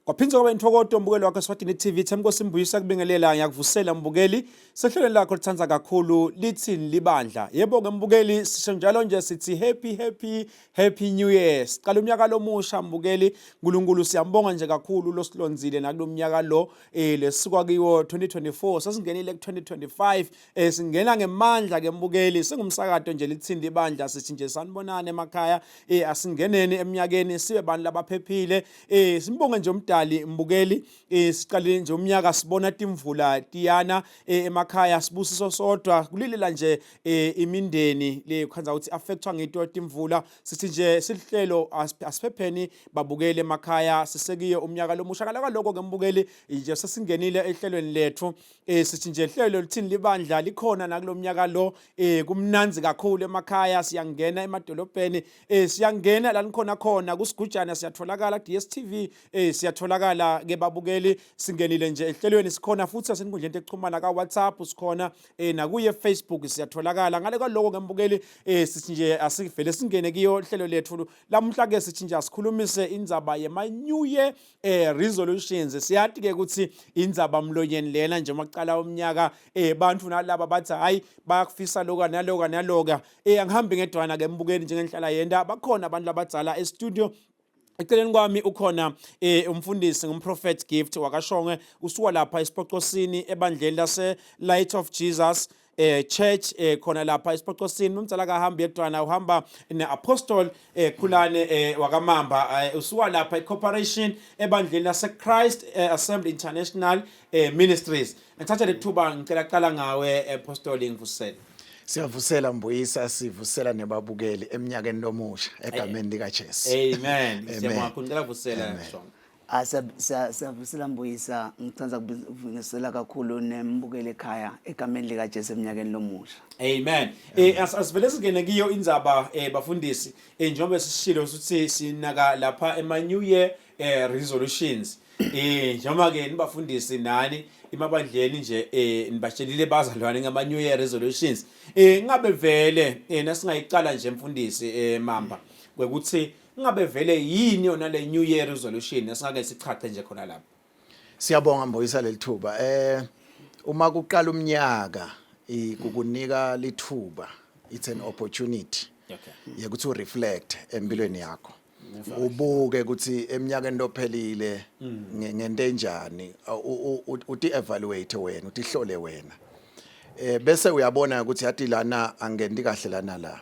Kwaphindze kwaba intokoto mbukeli wakho Eswatini TV. Themkosi Mbuyisa kubingelela, ngiyakuvusela mbukeli. Sehlelweni lakho lithanda kakhulu lithini libandla. Yebo ke mbukeli, sisho njalo nje sithi happy, happy, happy new year. Siqala umnyaka lomusha mbukeli. uNkulunkulu siyambonga nje kakhulu losilonzile nakulomnyaka lo lesikwa kiwo 2024, sesingenile ku 2025, singena ngemandla ke mbukeli. Singumsakato nje lithini libandla, sithi nje sanibonana emakhaya, asingeneni eminyakeni sibe bantu labaphephile. Simbonge nje umdali mbukeli. Siqalile nje umnyaka sibona timvula tiyana emakhaya, sibusiso sodwa kulilela nje imindeni le khanza ukuthi affectwa ngito timvula. Sithi nje sihlelo asiphepheni babukeli emakhaya, sisekiyo umnyaka lomusha. Kaloko ke mbukeli nje sesingenile ehlelweni lethu. Sithi nje hlelo lithini libandla likhona nakulomnyaka lo. Kumnanzi kakhulu emakhaya, siyangena emadolobheni, siyangena la nikhona khona kusigujana, siyatholakala DStv, siyatholakala ke babukeli. Singenile nje ehlelweni, sikhona futhi asenkundleni yokuxhumana ka WhatsApp sikhona, nakuye Facebook siyatholakala. Ngale kwaloko ke mbukeli, sithi nje asivele singene kiyo hlelo lethu lamuhla ke. Sithi nje asikhulumise indzaba yema New Year resolutions. Siyati ke ukuthi indzaba mlonyeni lena nje maqala umnyaka, bantu nalaba bathi hayi, bayakufisa loka naloka naloka. Angihambi ngedwana ke mbukeli njengenhlala yenda, bakhona abantu labadzala e studio. Eceleni kwami ukhona umfundisi, ngumprophet Gift wakaShongwe, usuka lapha eSipocosini ebandleni lase Light of Jesus Church, khona lapha eSipocosini. Umdzala kahambi yedwana, uhamba neapostle Khulane wakaMamba, usuka lapha eCorporation ebandleni lase Christ Assembly International Ministries. Ngithatha lethuba ngicela qala ngawe, Apostle, ngivusele. Siyavusela Mbuyisa, sivusela nebabukeli eminyakeni lomusha egameni lika Jesu. Amen. Siyabonga kakhulu, ngicela vusela Shongwe. Ah, siyavusela Mbuyisa, ngithanda kubingelela kakhulu nembukeli ekhaya egameni lika Jesu eminyakeni lomusha. Amen. Asivele singene kiyo indzaba, bafundisi. Njengoba sisishilo ukuthi sinaka lapha ema New Year resolutions. Njengoba ke nibafundisi nani emabandleni nje, nibatshelile bazalwane ngama New Year resolutions. Ngabe vele nasingayicala nje mfundisi Mamba kwekuthi ngabe vele yini yona le New Year resolution, esingake sichache nje khona lapha? Siyabonga Mbuyisa lelithuba. Uma kuqala umnyaka kukunika lithuba, it's an opportunity yekuthi ureflect empilweni yakho. Ubuke ukuthi eminyakeni lophelile ngente njani, uti evaluate wena, utihlole wena. Bese uyabona ukuthi yathi lana angenti kahle, lana la.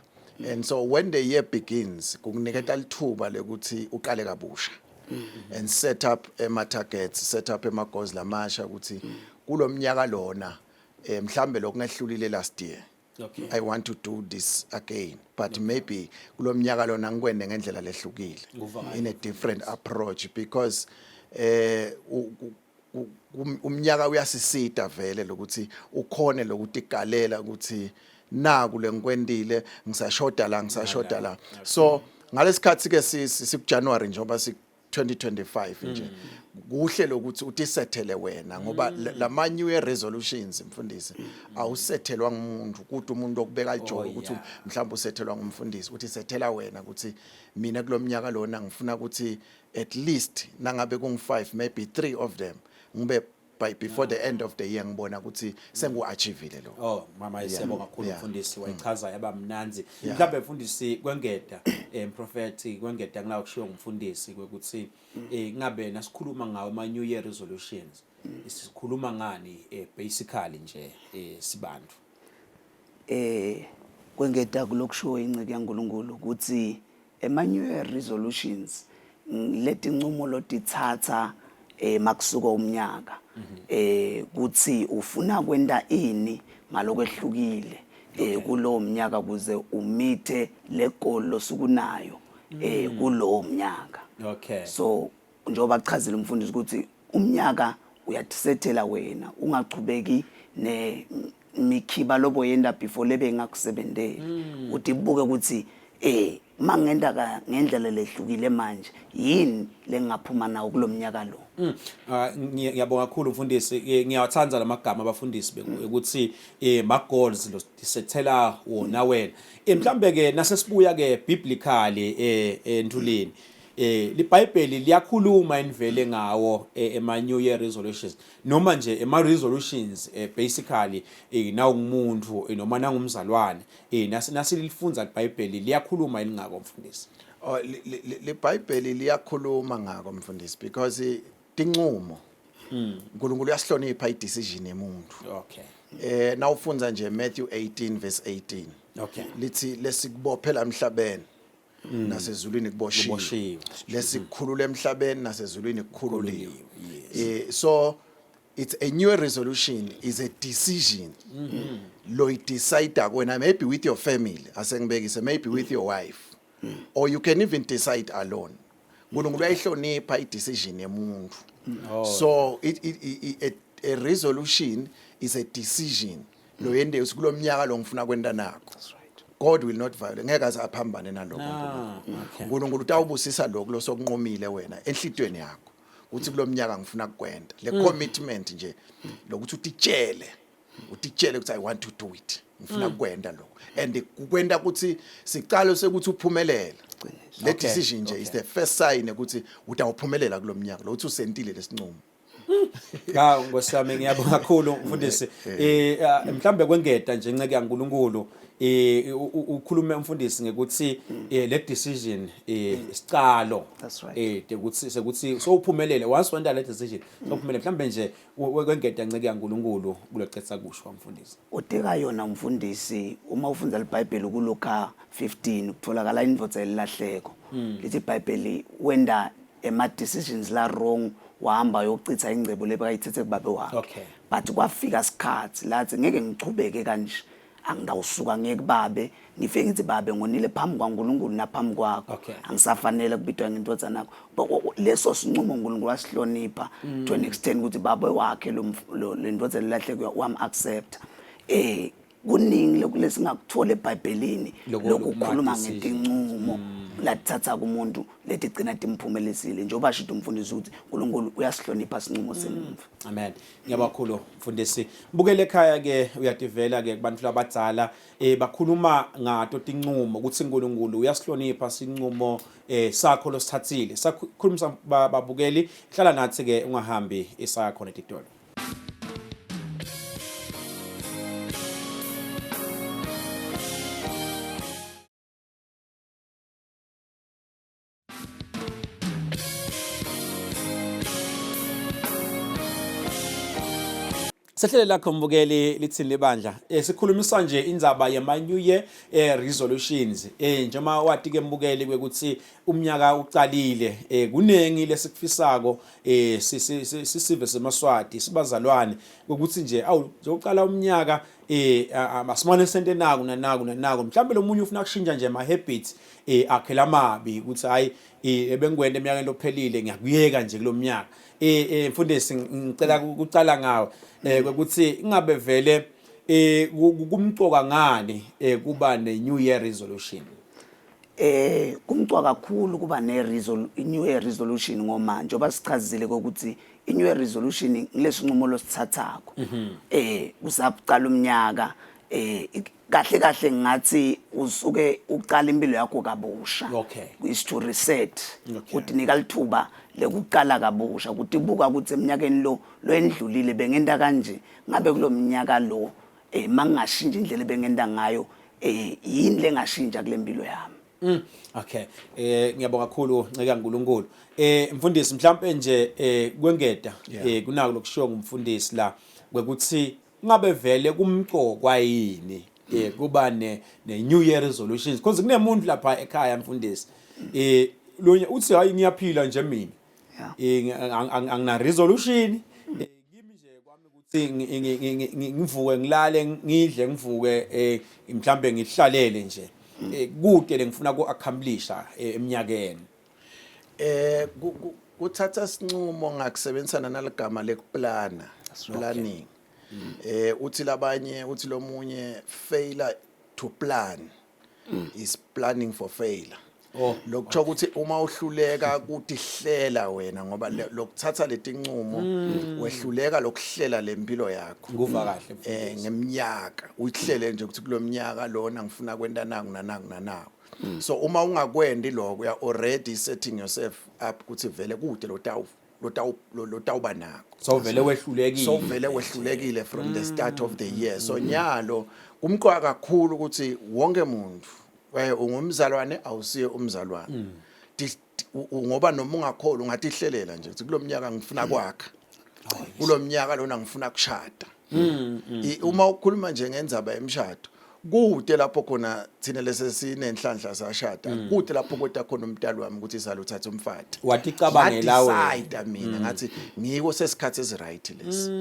And so when the year begins kukuniketa lithuba lekuthi uqale kabusha and set up ema targets, set up ema goals lamasha ukuthi kulomnyaka lona mhlambe lokungehlulile last year, I want to do this again, but maybe kulomnyaka lona ngikwende ngendlela lehlukile, in a different approach, because umnyaka uyasisita vele lokuthi ukhone lokutigalela ukuthi naku lengikwentile, ngisashoda la, ngisashoda la. So ngalesikhathi ke siku January, njengoba si 2025 nje, kuhle lokuthi utisethele wena ngoba lama new year resolutions, mfundisi, awusethelwa ngumuntu ukuthi umuntu okubeka lijoko ukuthi mhlawumbe usethelwa ngumfundisi. Uthi sethela wena ukuthi mina kulomnyaka lona ngifuna ukuthi at least nangabe kungu 5, maybe 3 of them ngibe by before the end of the year ngibona ukuthi sengu-achievile lo. Oh mama, siyabonga kakhulu mfundisi, wayichaza yaba mnanzi. Mhlawumbe mfundisi kwengeda, prophet kwengeda ngila kushiwo ngumfundisi kwekuthi ngabe nasikhuluma ngawo ama New Year resolutions sikhuluma ngani basically nje sibantu? Kwengeda kulokushiwo inceke yaNkulunkulu ukuthi ema New Year resolutions letincumo lotitsatsa makusuka umnyaka kuthi ufuna kwenta ini ngalokwehlukile kulowo mnyaka kuze umeete le goal losukunayo kulowo mnyaka. So njengoba kuchazile umfundisi ukuthi umnyaka uyatisethela wena, ungachubeki ne mikhiba lobo yenda before lebe ingakusebenteli, utibuke ukuthi mangenta ka ngendlela lehlukile manje yini lengaphuma nawo kulomnyaka lo. Ah, ngiyabonga kakhulu mfundisi. Ngiyawathanda lamagama abafundisi ukuthi ma goals lo sethela wona wena. Mhlambe ke nasesibuya ke biblically entulini. eh liBhayibheli liyakhuluma invele ngawo eh, ema New Year resolutions noma nje ema resolutions eh, basically eh, nawungumuntu eh, noma nangumzalwane eh nasilifunza liBhayibheli liyakhuluma elingako mfundisi. Oh liBhayibheli liyakhuluma ngako mfundisi because tincumo uNkulunkulu uyasihlonipha i-decision yemuntu. Okay. Eh nawufundza nje Matthew 18 verse 18. Okay. Lithi lesikubophela emhlabeni nasezulwini kuboshiwe. Kuboshiwe. Lesikukhulula emhlabeni nasezulwini kukhululiwe. Yes. Eh so it's a new resolution is a decision. Lo decide wena maybe with your family asengibekise maybe with your wife or you can even decide alone. uNkulunkulu uyayihlonipha i-decision yemuntu. So it, it, it, a, a resolution is a decision lo yende kulomnyaka lo ngifuna kwenta nako. God will not violate ngeke aze aphambane nalokho Ah, uNkulunkulu. okay. uNkulunkulu utawubusisa lokho losokunqumile wena enhlitweni yakho uthi kulomnyaka ngifuna kukwenta le commitment nje lokuthi utitshele utitshele ukuthi I want to do it ngifuna kukwenta lokho and kukwenta ukuthi sicalo sekuthi uphumelele le Okay, decision nje is the first sign ukuthi utawuphumelela kulomnyaka lo uthi usentile lesinqumo. Cha ngosami ngiyabonga kakhulu mfundisi. Eh mhlambe kwengeda nje inceke yaNkuluNkulu eh ukhulume umfundisi ngekuthi le decision isicalo That's right. ukuthi sekuthi sowuphumelele once wenta le decision sowuphumelele mhlambe nje kwengeda inceke yaNkuluNkulu kulocetha kusho mfundisi. Uteka yona umfundisi uma ufunda iBhayibheli kuLuka 15 kutholakala indvodza elilahleko. Lithi iBhayibheli wenda ema decisions la wrong wahamba yokuchitha ingcebo lebekayithethe kubabe wakhe. Okay. But kwafika isikhathi lathi ngeke ngichubeke kanje angidawusuka ngeke babe ngifike ngithi babe ngonile phambi kwaNkulunkulu naphambi kwakho Okay. angisafanele kubitwa ngendodana yakho leso sinqumo uNkulunkulu wasihlonipha to an extent ukuthi babe wakhe lo le ndodana elahleke wam accept eh kuningi lokhu lesingakuthola eBhayibhelini Lokhu- lokukhuluma kuma-decision. ngetinqumo lathatha kumuntu letigcina timphumelisile njengoba shito umfundisi ukuthi uNkulunkulu uyasihlonipha sinqumo semuva. Amen. Ngiyabonga kakhulu mfundisi. Bukele ekhaya ke uyativela ke kubantu labadzala eh bakhuluma ngato tinqumo ukuthi uNkulunkulu uyasihlonipha sinqumo eh sakho losithathile. Sakhulumisa babukeli hlala nathi ke ungahambi isaya khona etitolo. Sehlele lakho mbukeli lithini libandla. Eh sikhulumisa nje indzaba yema New Year eh resolutions. Eh njengoba wati ke mbukeli kwekuthi umnyaka ucalile eh kunengi lesikufisako eh sisive semaswati sibazalwane ukuthi nje awu nje uqala umnyaka eh asimane sente naku nanaku nanaku mhlawumbe lo munye ufuna kushintsha nje ama habits eh akhe lamabi ukuthi hayi eh ebengikwenda eminyakeni lophelile ngiyakuyeka nje kulomnyaka eh eh mfundisi ngicela ukucala ngawe eh ukuthi ingabe vele eh kumcoka ngani eh kuba ne New Year resolution? Eh kumcwa kakhulu kuba ne New Year resolution ngoma njengoba sichazile ukuthi i New Year resolution ngilesinqumo losithathako. Eh kusaqala umnyaka eh kahle kahle ngathi usuke uqala impilo yakho kabusha. Is to reset. Utinika lithuba lekuqala kabusha kutibuka ukuthi eminyakeni lo loyendlulile bengenta kanje ngabe kulomnyaka lo eh mangingashintsha indlela ebengenta ngayo eh yini lengashintsha kule mpilo yami. Okay. Eh ngiyabonga kakhulu nceka uNkulunkulu. Eh mfundisi mhlambe nje eh kwengeda eh kunako lokushiwo ngumfundisi la kwekuthi ngabe vele kumcokwa yini eh kuba ne ne New Year resolutions because kunemuntu lapha ekhaya mfundisi eh lonye uthi hayi ngiyaphila nje mina eh angina resolution eh, kimi nje kwami ukuthi ngivuke ngilale ngidle ngivuke eh mhlambe ngihlalele nje eh, kude lengifuna ku accomplisha eminyakeni. Eh kuthatha sinqumo ngakusebenzisana naligama lekuplana planning. Eh uthi labanye uthi lomunye failure to plan is planning for failure. Oh, Lokusho ukuthi uma uhluleka kutihlela wena ngoba lokuthatha letinqumo wehluleka lokuhlela lempilo yakho. Nguva kahle. Eh ngeminyaka uyihlele nje ukuthi kulomnyaka lona ngifuna kwenta naku nanaku nanaku. So uma ungakwendi lokho, uya already setting yourself up ukuthi vele kude lotawu lotawu lotawuba nako. So vele wehlulekile. So vele wehlulekile from the start of the year. So nyalo kumqoka kakhulu ukuthi wonke umuntu, ungumzalwane, awusiye umzalwane, ngoba noma ungakholwa ungatihlelela nje ukuthi kulomnyaka ngifuna kwakha, kulomnyaka lona ngifuna kushada. Uma ukhuluma nje ngendzaba yemshado, kude lapho khona thina lese sinenhlanhla sashada, kude lapho kweta khona umntali wami ukuthi salo uthatha umfati. Waticabangela wena. Ngadecide mina, ngathi ngiko sesikhathi esiright lesi.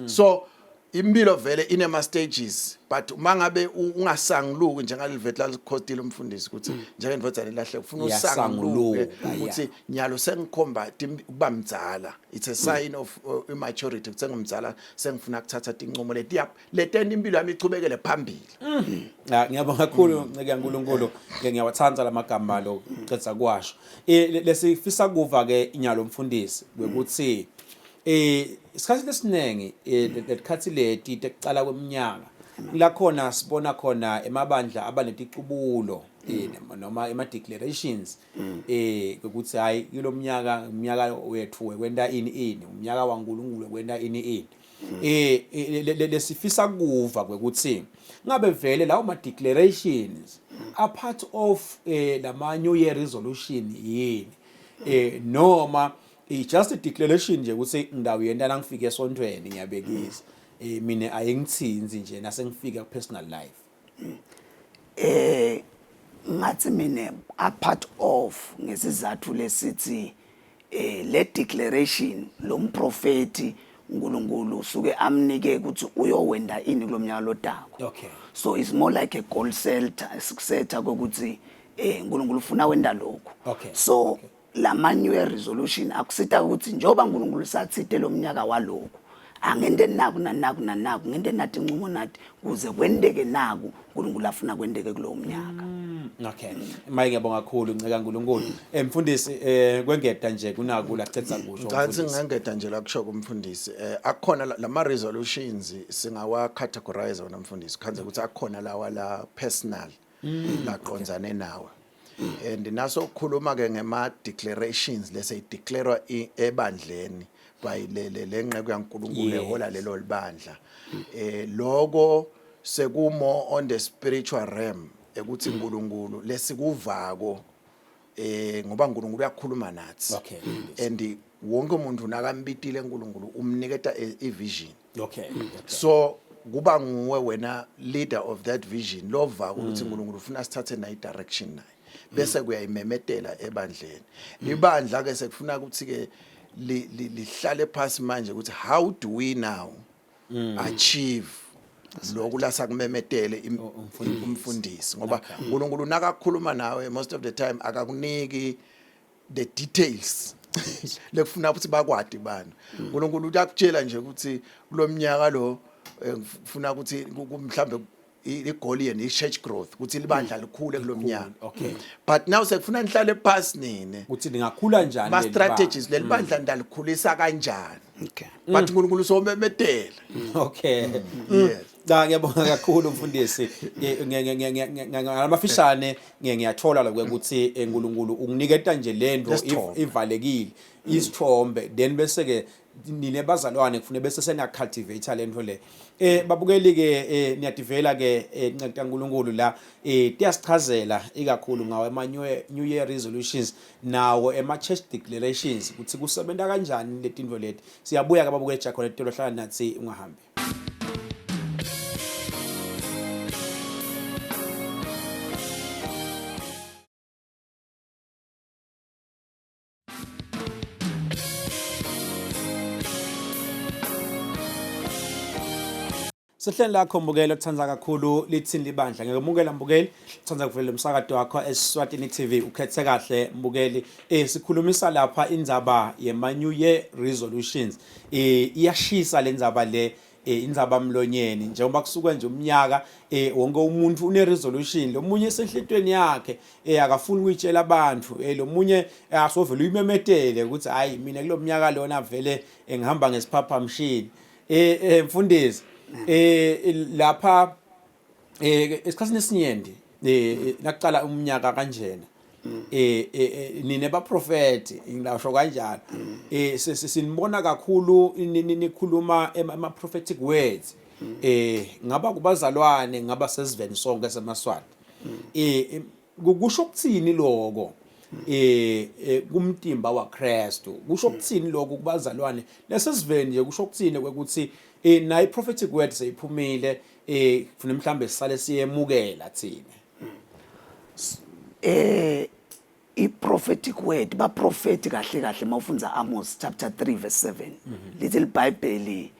So impilo vele inema stages, but uma ngabe ungasanguluki njengaleli lalikhotile umfundisi ukuthi njengendvodzana elahle ufuna usanguluke Iyasanguluka, ukuthi nyalo sengikhomba ukuba mdzala. It's a sign of immaturity ukuthi sengimdzala, sengifuna kuthatha tincomo letiya letenta impilo yami ichubekele phambili. Ah, ngiyabonga kakhulu, nceke yaNkulunkulu. Ngeke ngiyawathanda lamagama lo qedza kwasho. Lesifisa kuva ke inyalo mfundisi ukuthi isikhathi lesinengi, lesikhathi leti tekucala kweminyaka, la khona sibona khona emabandla abaneticubulo noma ema declarations ukuthi hayi, kulomnyaka umnyaka wethu wekwenta ini ini, umnyaka waNkulunkulu wekwenta ini ini. Lesifisa kuva kwekuthi ngabe vele lawo ma declarations are part of lama new year resolution yini, noma i just a declaration nje ukuthi ngidawo yenta la ngifike esontweni, ngiyabekisa, mina ayingithinzi nje nasengifika ku personal life? Ngathi mina a part of, ngesizathu lesithi le declaration lo mprofeti uNkulunkulu usuke amnike ukuthi uyowenda ini kulomnyaka lodako. So it's more like a goal setter kokuthi uNkulunkulu ufuna wenda lokhu. So lama new year resolution akusita ukuthi njengoba uNkulunkulu sathite lo mnyaka walokhu, angente naku nanaku nanaku, ngente nathi incumo nathi kuze kwenteke naku uNkulunkulu afuna kwenteke kulowo mnyaka. Okay, maye ngiyabonga kakhulu, nceka uNkulunkulu. Mfundisi, kwengeda nje kunaku lacetha kusho Cha, umfundisi. Singengeda nje la kusho kumfundisi, akukhona lama resolutions singawa categorize wona mfundisi, khanze ukuthi akukhona lawa la personal laqonzane nawe, and naso ukukhuluma ke ngema declarations lese ideclare ebandleni by le nqeko yaNkulunkulu ehola lelo libandla, loko sekumo on the spiritual realm ekuthi uNkulunkulu lesikuvako, ngoba uNkulunkulu uyakhuluma nathi. And wonke umuntu nakambitile uNkulunkulu umniketa i-vision. So kuba nguwe wena leader of that vision lova ukuthi uNkulunkulu ufuna sithathe nayi direction naye, bese kuyayimemetela ebandleni. Ibandla ke sekufuna ukuthi ke lihlale phansi manje ukuthi how do we now achieve lokhu lasakumemetele umfundisi, ngoba uNkulunkulu nakakhuluma nawe most of the time akakuniki the details lekufuna ukuthi bakwadi bani. uNkulunkulu uyakutshela nje ukuthi kulomnyaka lo ngifuna ukuthi mhlambe igoal yenu i-church growth, ukuthi libandla likhule kulomnyaka. But now sekufuna nihlale phansi nine ukuthi lingakhula njani ma leli strategies leli bandla ndalikhulisa kanjani. But uNkulunkulu somemetela. Okay. Yes. Cha, ngiyabonga kakhulu mfundisi. Ngamafishane ngiyathola lokho ukuthi uNkulunkulu ukuniketa nje lento Lesithombe. Ivalekile isithombe, then bese ke nine bazalwane kufanele bese seniya cultivate lento le. Babukeli ke, niyadivela ke inceke kaNkulunkulu la, tiyasichazela ikakhulu ngawo ema new year resolutions nawo ema church declarations ukuthi kusebenza kanjani letinto leti. Siyabuya ke babukeli, Jacob letolo, hlala nathi, ungahambi. Sehleni lakho mbukeli okuthanda kakhulu lithini libandla. Ngikumukela mbukeli, thanda kuvela umsakato wakho eSwatini TV. Ukhethe kahle mbukeli. Sikhulumisa lapha indzaba yema New Year resolutions. Iyashisa le ndzaba le, indzaba mlonyeni njengoba kusuke nje umnyaka, wonke umuntu une resolution, lo munye esenhlitweni yakhe akafuni ukuyitshela abantu, lo munye asovela uyimemetele ukuthi hayi, mina kulomnyaka lona vele ngihamba ngesiphaphamshini. Mfundisi, lapha esikhathini esinyenti Nakuqala umnyaka kanjena nine baprofeti, ngisho kanjalo, sinibona kakhulu nikhuluma ama prophetic words, ngaba kubazalwane, ngaba sesiveni sonke semaSwati. Kusho ukuthini lokho kumtimba waKristu? Kusho ukuthini lokho kubazalwane lesesiveni nje? Kusho ukuthini ukuthi nayi prophetic word seyiphumile, kufuna mhlambe sisale siyemukela thina? I-prophetic word, baprofeti kahle kahle, mawufundza Amos chapter 3 verse 7, lithi iBhayibheli,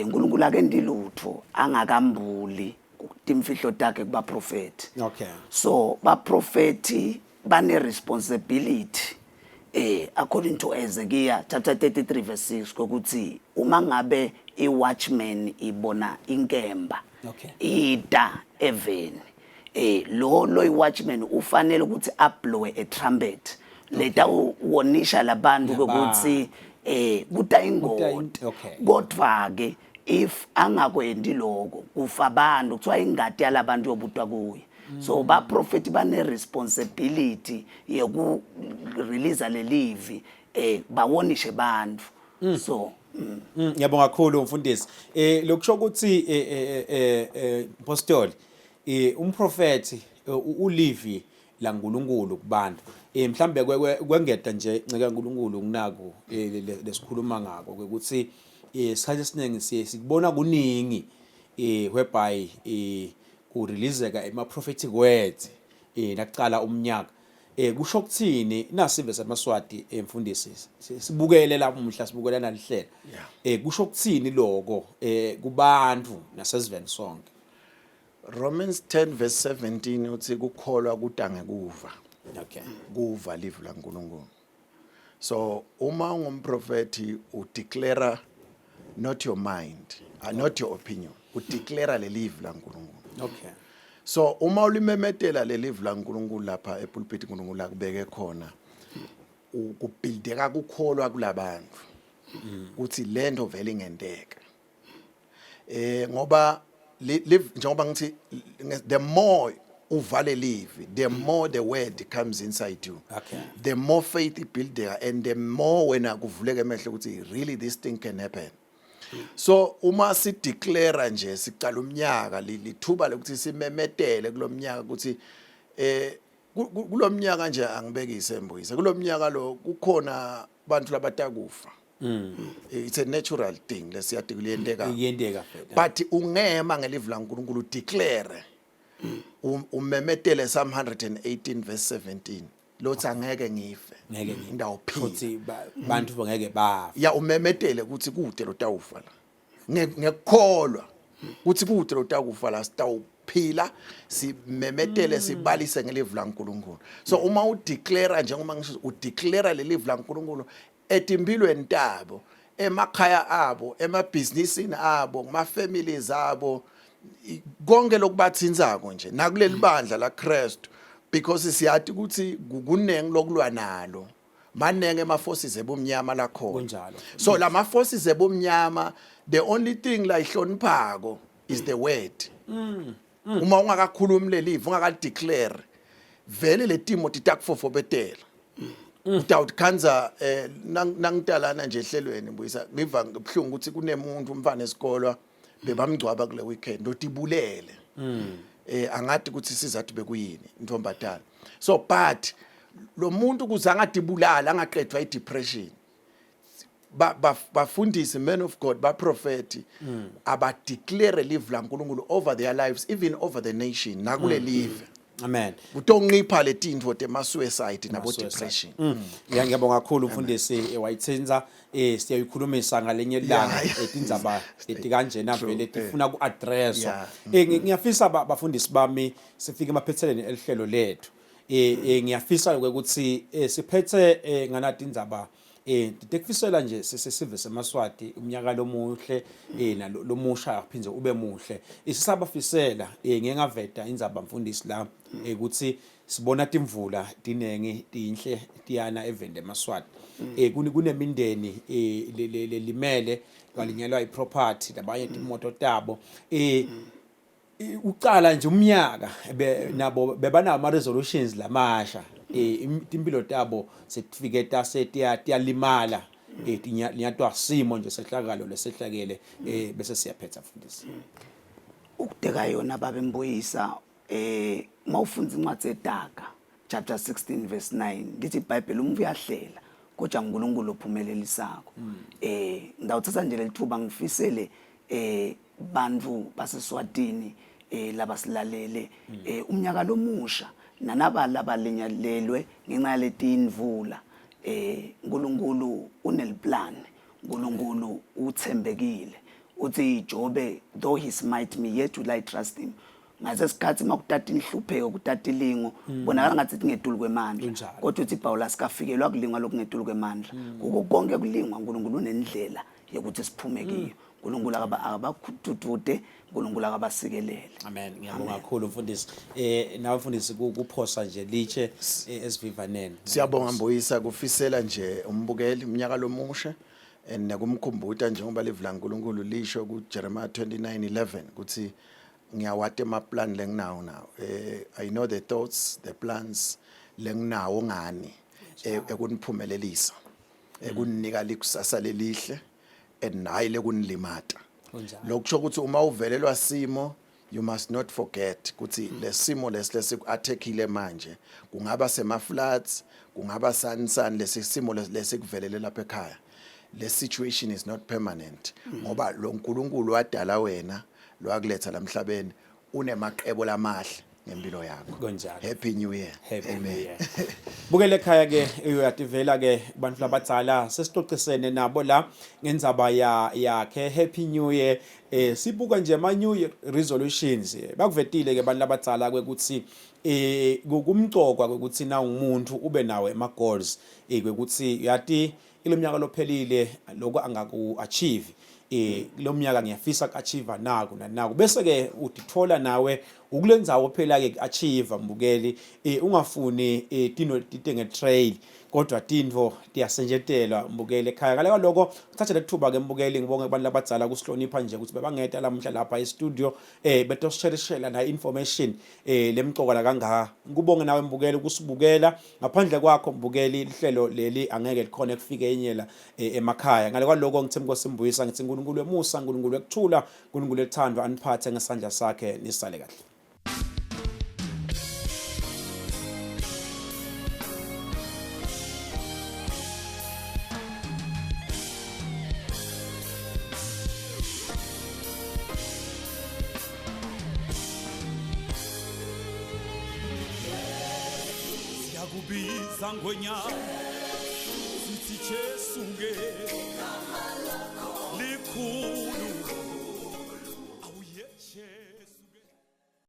uNkulunkulu akendi lutho angakambuli timfihlo takhe kubaprofeti. So baprofeti bane responsibility, according to Ezekiel chapter 33 verse 6, kokuthi uma ngabe i-watchman ibona inkemba ida eveni, lo i-watchman ufanele ukuthi ablowe a trumpet leta uwonisha labantu ukuthi kuta ingoti. Kodwa ke if angakwendi lokho, kufa abantu, kuthiwa ingati yalabantu yobutwa kuye. So baprofeti bane responsibility yoku release lelivi, bawonishe bantu, so. Ngiyabonga kakhulu, mfundisi. Lokusho ukuthi, apostoli, umprofeti ulivi laNkulunkulu kubantu. Mhlambe kwengeda nje, nceka uNkulunkulu, kunaku lesikhuluma ngako ukuthi isikhathi esiningi siye sikubona kuningi whereby kureleaseka ema prophetic words nakuqala umnyaka. Kusho ukuthini nasive samaSwati, emfundisi, sibukele lamuhla, sibukele nalihlelo? Kusho ukuthini lokho kubantu naseziveni sonke? Romans 10 verse 17 uthi kukholwa kuta ngekuva. Kuva livi laNkulunkulu. So uma ungumprofeti udeclare not your mind, not your opinion. Udeclare lelivi laNkulunkulu. So uma ulimemetela lelivi laNkulunkulu lapha epulpit uNkulunkulu akubeke khona, kubuildeka kukholwa kulabantu ukuthi lento vele ingenteka. Ngoba njengoba ngithi, the more uvale livi, the more the word comes inside you, the more faith ibuildeka and the more wena kuvuleka emehlo ukuthi really this thing can happen. So uma sideclare nje sicala umnyaka, lithuba lokuthi simemetele kulomnyaka ukuthi kulomnyaka nje, angibekise, mbuyise, kulomnyaka lo kukhona bantu labatakufa. It's a natural thing lesiyati kuyenteka. Iyenteka vele. But ungema ngelivi laNkulunkulu, declare, umemetele Psalm 118 verse 17 lothi angeke ngife. Ngeke ngife. Ngidawuphila. Futhi bantu bangeke bafa. Ya, umemetele ukuthi kude lotawufa la. Ngekukholwa ukuthi kude lotakufa la, sitawuphila, simemetele, sibalise ngelivi laNkulunkulu. So uma udeclare, njengoba ngisho, udeclare lelivi laNkulunkulu etimpilweni tabo, emakhaya abo, emabhizinisini abo, kuma-families abo, konke lokubathintsako nje nakuleli bandla la Kristu, because siyati ukuthi kunengi lokulwa nalo, manenge ema forces ebumnyama lakhona. So lama forces ebumnyama, the only thing la ihloniphako is the word. Uma ungakakhulumi lelivi, ungakadeclare, vele letimo titakufofobetela. Utawutikhandza nangitalana nje ehlelweni, mbuyisa, ngiva ngibuhlungu ukuthi kunemuntu, umfana esikolwa, bebamgcwaba kule weekend, otibulele. Angati ukuthi sizathu bekuyini, intombazana. So but lo muntu kuze angadibulala, angaqedwa i-depression, bafundisi, men of God, baprofeti, abadeclare live laNkulunkulu over their lives, even over the nation nakule live, Amen. kutonqipha letintfo tema-suicide nabo depression. Ngiyabonga kakhulu, mfundisi. Wayithinza, siyayikhulumisa ngalenye ilanga tindzaba letikanjena vele tifuna ku-addresswa. Ngiyafisa, bafundisi bami, sifike emaphethelweni elihlelo lethu. Ngiyafisa ukuthi siphethe nganati indzaba. Ngikufisela nje sesive semaSwati umnyaka lomuhle nalomusha, aphindze ube muhle. Isisabafisela, ngeke ngaveta indzaba, mfundisi, la ukuthi sibona timvula tinengi, tinhle, tiyana eveni lemaSwati. Kunemindeni lelimele, kwalinyelwa iproperty, labanye timoto tabo. Uqala nje umnyaka nabo bebanawo ama resolutions lamasha, impilo tabo setifike tasetiya tiyalimala, tinyatwa simo nje sehlakalo lesehlakele, bese siyaphetha mfundisi. Ukudeka yona baba Mbuyisa, mawufunda incwadi yeDaga chapter 16 verse 9, lithi iBhayibheli umuntu uyahlela kodwa uNkulunkulu ophumelelisako. Ngawuthatha nje lelithuba ngifisele bantu baseSwatini labasilalele umnyaka lomusha nanaba labalinyalelwe ngenxa yaletinvula, uNkulunkulu uneliplan, uNkulunkulu uthembekile. Uthi Jobe, "Though he smite me, yet will I trust him." Ngase sikhathi makutata inhlupheko, kutata ilingo, bonakala ngathi kungetulu kwemandla, kodwa uthi Paul asikafikelwa kulingwa lokungetulu kwemandla. Kuko konke kulingwa uNkulunkulu unendlela yokuthi siphume kiyo. uNkulunkulu akabakhududude, uNkulunkulu akabasikelele. Amen. Ngiyabonga kakhulu mfundisi. Nawe mfundisi, kuphosa nje litshe esivivaneni. Siyabonga Mbuyisa, kufisela nje umbukeli umnyaka lomusha and nekumkhumbuta njengoba livi laNkulunkulu lisho kuJeremiah 29:11 ukuthi ngiyawati emaplan lenginawo nawo, I know the thoughts, the plans lenginawo ngani, ekuniphumelelisa, ekuninika likusasa lelihle and hayi lekunilimata. Lokusho ukuthi uma uvelelwa simo, you must not forget ukuthi lesimo lesi lesiku-attackile manje, kungaba sema-floods, kungaba sani sani, lesi simo lesikuvelele lapha ekhaya, le situation is not permanent, ngoba lo nkulunkulu wadala wena, lwakuletha lamhlabeni, unemaqebo lamahle ngempilo yakho. Happy New Year. Happy New Year. Bukele ekhaya ke, uyativela ke bantu labadzala sesixoxisene nabo la ngendzaba ya yakhe Happy New Year. Sibuka nje ama new year resolutions, bakuvetile ke abantu labadzala kwekuthi kumcokwa kwekuthi na umuntu ube nawo ema goals, kwekuthi yati ilomnyaka lophelile lokho angaku achieve, lo mnyaka ngiyafisa ku-achieve naku nanaku, bese ke udithola nawe ukulenzawo phela ke ku-achieve mbukeli, ungafuni tino tite nge-trail kodwa tintfo tiyasenjetelwa mbukeli ekhaya. Ngale kwaloko uthathe lethuba ke mbukeli ngibonge kubantu labadzala kusihlonipha nje ukuthi bebangeta lamuhla lapha e-studio, betosisherishela na information lemcoka la kangaka. Ngikubonge nawe mbukeli ukusibukela. Ngaphandle kwakho mbukeli lihlelo leli angeke likhona kufike inyela emakhaya. Ngale kwaloko ngithe Nkosi Mbuyisa, ngithi uNkulunkulu wemusa, uNkulunkulu wekuthula, uNkulunkulu ethandwa aniphathe ngesandla sakhe, nisale kahle. Siyakubiza ngonyaka sithi Jesu ke.